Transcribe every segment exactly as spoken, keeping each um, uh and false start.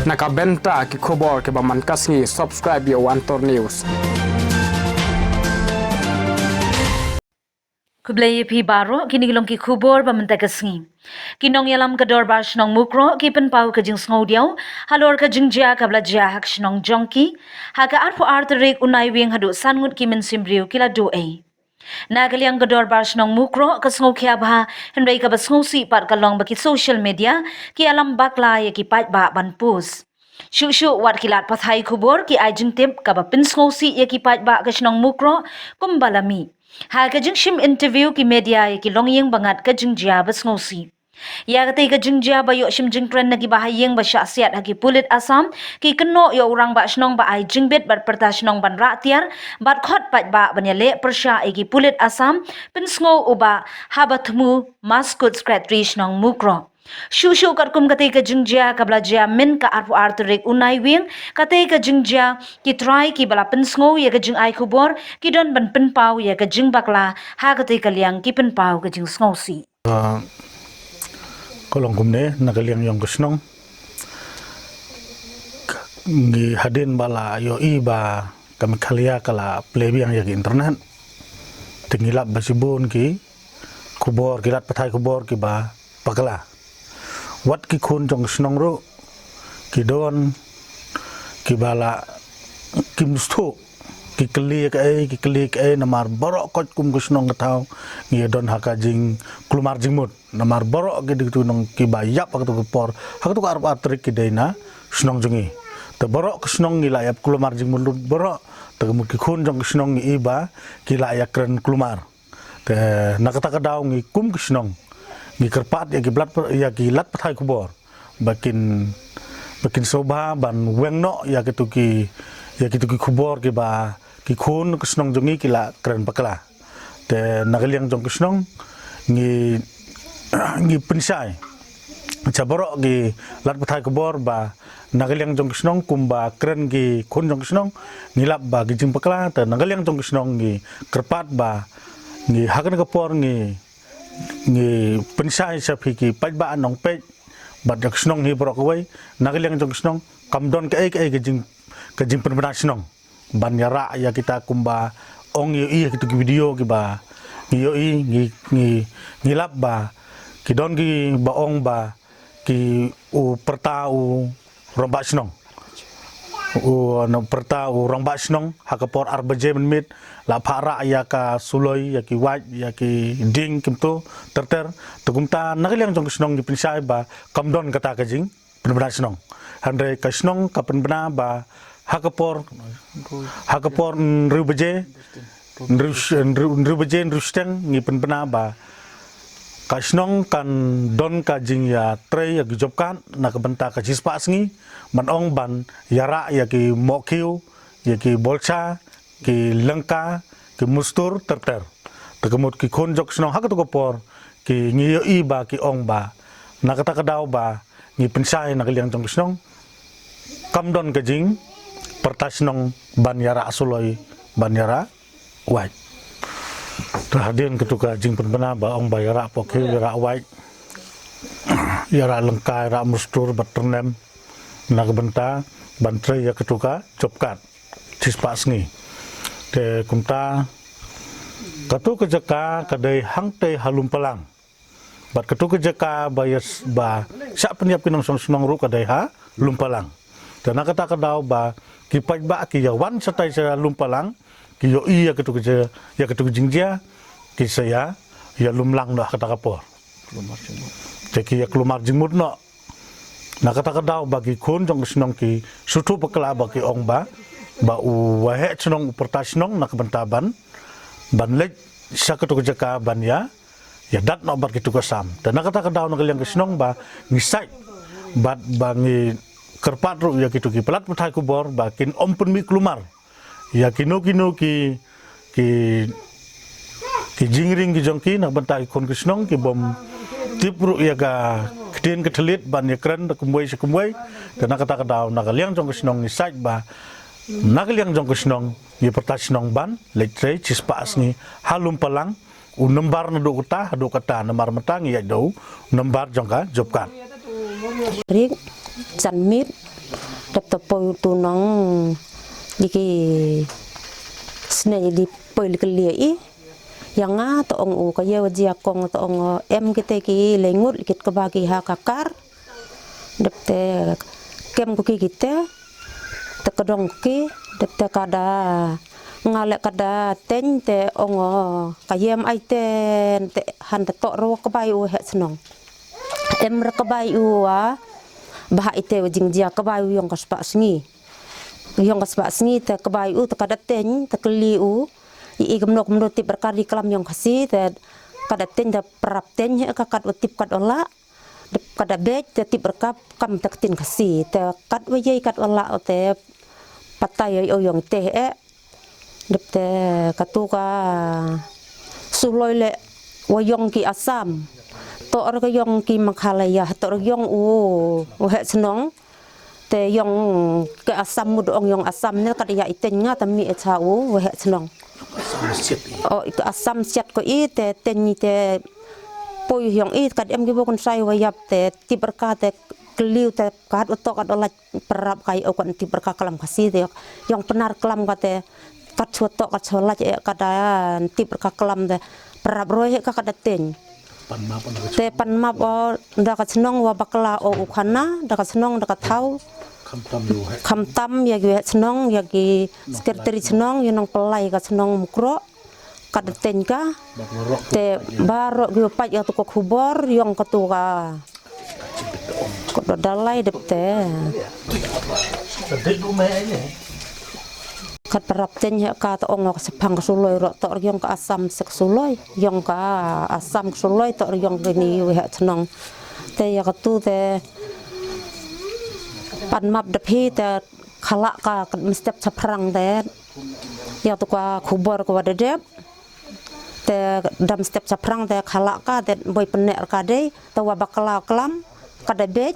Na ka bynta ki khubor kiba man ka sngi, subscribe ïa u Antor News. Khublei ïa phi baroh, kine ki long ki khubor ba mynta ka sngi. Ki nongïalam ka Dorbar Shnong Mukroh ki pynpaw ka jingsngewdiaw halor ka jingjia kaba la jia ha ka shnong jong ki ha ka arphew ar tarik u Naiwieng haduh san ngut ki mynsiem briew ki la duh ei. Na ka liang ka Dorbar Shnong Mukroh ka sngewkhia bha, hynrei kaba sngewsih pat ka long ba ki social media ki ïalam bakla ïa ki paidbah ban post. Shuh shuh wat ki lad pathai khubor ki ai jingtip kaba pynsngewsih ïa ki paidbah ka shnong Mukroh kumba la mih. Ha ka jingshim interview ki media ïa ki longïing ba ngat ka jingjia ba sngewsih. Ïa katei ka jingjia ba ïoh shim jingkren na ki bahaïing ba shah siat ha ki pulit Assam, ki kynnoh ïa u rangbah shnong ba ai jingbit bad pyrta shnong ban rah tiar bad khot paidbah ban ïaleh pyrshah ïa ki pulit Assam, pynsngew u Bah Habathmu Maskut, Secretary Shnong Mukroh. Shuh shuh katkum katei ka jingjia kaba la jia mynta ka arphew ar tarik u Naiwieng, katei ka jingjia ki trai kiba la pynsngew ïa ka jingai khubor ki don ban pynpaw ïa ka jingbakla, ha katei ka liang ki pynpaw ka jingsngewsih. Ah, ka long kumne, na ka liang jong ka shnong, ngi hadien ba la ïohi ba ka Meghalaya ka la plie biang ïa ka internet, te ngi lap ba shibun ki khubor, ki lad pathai khubor kiba bakla. Wat ki khun jong ka shnong ruh ki don kiba la, kim sngewthuh, ki kylli kaei, ki kylli kaei, namar baroh koit kum ka shnong ka thaw ngi don ha ka jingkulmar jingmut. Namar baroh ki dei kito ki nong kiba ïap ha kato ka por, ha kato ka arphew ar tarik ki dei na shnong jong ngi. Te baroh ka shnong ngi la ïap kulmar jingmut lut baroh, te ka mut ki khun jong ka shnong ngi i ba ki la ïakren kulmar. Te na kata ka daw ngi kum ka shnong ngi kyrpad ïa ki lad, ïa ki lad pathai khubor ba kin, ba kin sngewbha ban weng noh ïa kito ki, ïa kito ki khubor kiba ki khun ka shnong jong ngi ki la kren bakla. Te na ka liang jong ka shnong ngi, ngi pynshai sha baroh ki lad pathai khubor ba na ka liang jong ka shnong kumba kren ki khun jong ka shnong, ngi lap ba ki jingbakla, te na ka liang jong ka shnong ngi kyrpad ba ngi ha kane ka por ngi, ngi pynshai sha phi ki paidbah nongpeit bad ïa ka shnong hi baroh kawei, na ka liang jong ka shnong kam don kaei kaei ka jing, ka jingpynbna shnong ban ïarah ïa kita kumba ong ïohi ha kito ki video kiba ngi ïohi, ngi, ngi, ngi lap ba ki don kiba ong ba ki, u pyrta u rangbah shnong, u, na pyrta u rangbah shnong ha ka por ar baje mynmiet, la phah rah ïa ka suloi, ïa ki wait, ïa ki dieng kumto ter ter. Te kumta na ka liang jong ka shnong ngi pynshai ba kam don kata ka jing pynbna shnong. Hynrei ka shnong ka pynbna ba ha ka por, ha ka por hynriew baje, hynriew, hynriew, hynriew baje, hynriew shiteng ngi pynbna ba ka shnong kan don ka jingïatrei ïa ki job card na ka bynta ka shispah sngi, ban ong ban ïarah ïa ki mohkhiew, ïa ki bolsa, ki lyngka, ki mustur ter ter. Te ka mut ki khun jong ka shnong ha kato ka por ki, ngi ïohi ba ki ong ba na kata ka daw ba ngi pynshai na ka liang jong ka shnong kam don ka jingpyrta shnong ban ïarah suloi, ban ïarah wait. Te hadien kato ka jingpynbna ba ong ba ïarah pohkhiew, ïarah wait, ïarah lyngka, ïarah mustur bad tyrnem na ka bynta ban trei ïa kato ka job card shispah sngi. Te kumta kato ka jaka ka dei hangtei ha Lumpalang. Bad kato ka jaka ba ïa s-, ba shah pynïap ki nongshong shnong ruh ka dei ha Lumpalang. Te na kata ka daw ba ki paidbah ki ïa wan shatai sha Lumpalang, ki ïohi ïa kato ka jia, ïa kato ka jingjia, ki sa ïa, ïalumlang noh ha kata ka por. Te ki ïakulmar jingmut noh. Na kata ka daw ba ki khun jong ka shnong ki sngewthuh bakla ba ki ong ba, ba u waheh shnong u pyrta shnong na ka bynta ban, ban leit sha kato ka jaka ban ïa, ïadat noh bad kito ki Assam. Te na kata ka daw na ka liang ka shnong ba ngi shait bad ba ngi kyrpad ruh ïa kito ki lad pathai khubor ba kin ym pynmih kulmar ïa kino kino ki, ki, ki jingring ki jong ki na ka bynta ki khun ki shnong, ki bym tip ruh ïa ka ktien ka thylliej ban ïakren da kumwei sha kumwei. Te na kata ka daw na ka liang jong ka shnong ngi shait ba na ka liang jong ka shnong ngi pyrta shnong ban leit trei shispah sngi ha Lumpalang, u nombar naduh kata haduh kata, namar mynta ngi ïaid da u nombar jong ka job card. Rik, janmiet, Dep te poi tu nong di ki snei di poi li kylli i. Ïa nga te ong u ka ïew jia kong te ong em kite ki lei ngut kit kaba ki ha ka kar. Dep te kem ko ki kite te ka dong ko ki. Dep te ka da nga le ka da teng te ong o ka ïem ai te te han te tok ro ka bai u heh chnong. Em re ka bai u a ba ha ite u jingjia ka bai u ïong ka spah sngi. Ïong ka spah sngi te ka bai u te ka da teng te kylli u i i kumno kumno tip re ka ri klam ïong ka si te ka da teng te prap teng heh ka kat u tip kat u la. Dep ka da bej te tip re ka kam te ka tin ka si te kat u yei kat u la te patai ïong te heh. Dep te ka tu ka suloi le wa ïong ki Assam. Tok re ka ïong ki Meghalaya tok re ïong u u heh chnong. Te ïong ke Assam mut ong ïong Assam ne ka da ïa i teng nga te mi e cha u u heh chnong. O i ka Assam siat ko i te teng i te poi ïong i ka da em ki bo kun sai wa ïap te tip re ka te kylli u te ka hat u tok ka da lait. Prap ka ïa u kan tip re ka klam ka si te ïong pnar klam ka te kat chwa tok kat chwa lait e ka da tip re ka klam te prap roi heh ka ka da teng. Te pan map o da ka chnong wa bakla o u khana da ka chnong da ka thaw. Kham tam ïa ki heh chnong ïa ki sekretari chnong ïa nong pynlai ka chnong Mukroh. Ka da teng ka te baroh ki wa pait ïa tu ka khubor ïong ka tu ka. Ko da dalai dep te. Kat prap teng heh ka te ong ka sephang ka suloi ro tok re ïong ka Assam se ka suloi ïong ka Assam ka suloi tok re ïong re ni u heh chnong. Te ïa ka tu te pan map dep hi te khala ka kat mestep chaphrang te. Ïa tu ka khubor ka wa da dep. Te dam step chaphrang te khala ka te boi pyneh re ka dei te wa bakla klam ka da bej.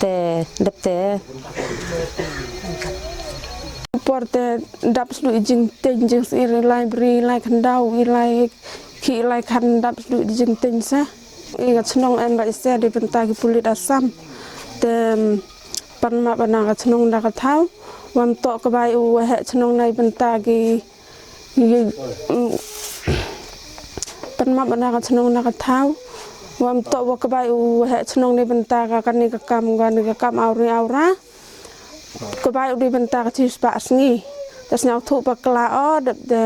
Te dep te por te dap slu i jingteng jingsir i lai bri i lai khandau i lai ki i lai khan dap slu i jingteng sa. I ka chnong em ba i se di bynta ki pulit Assam. Te pan map ana ka chnong da ka thaw. Wam tok ka bai u heh chnong na i bynta ki Pan map na ka chnong na ka thaw. Wam tok wa ka bai u heh chnong ni bynta ka kani ka kam kani ka kam auri aura. Ka bai u di bynta ka chi spah sngi. Ta sñiaw thuh bakla o dep de.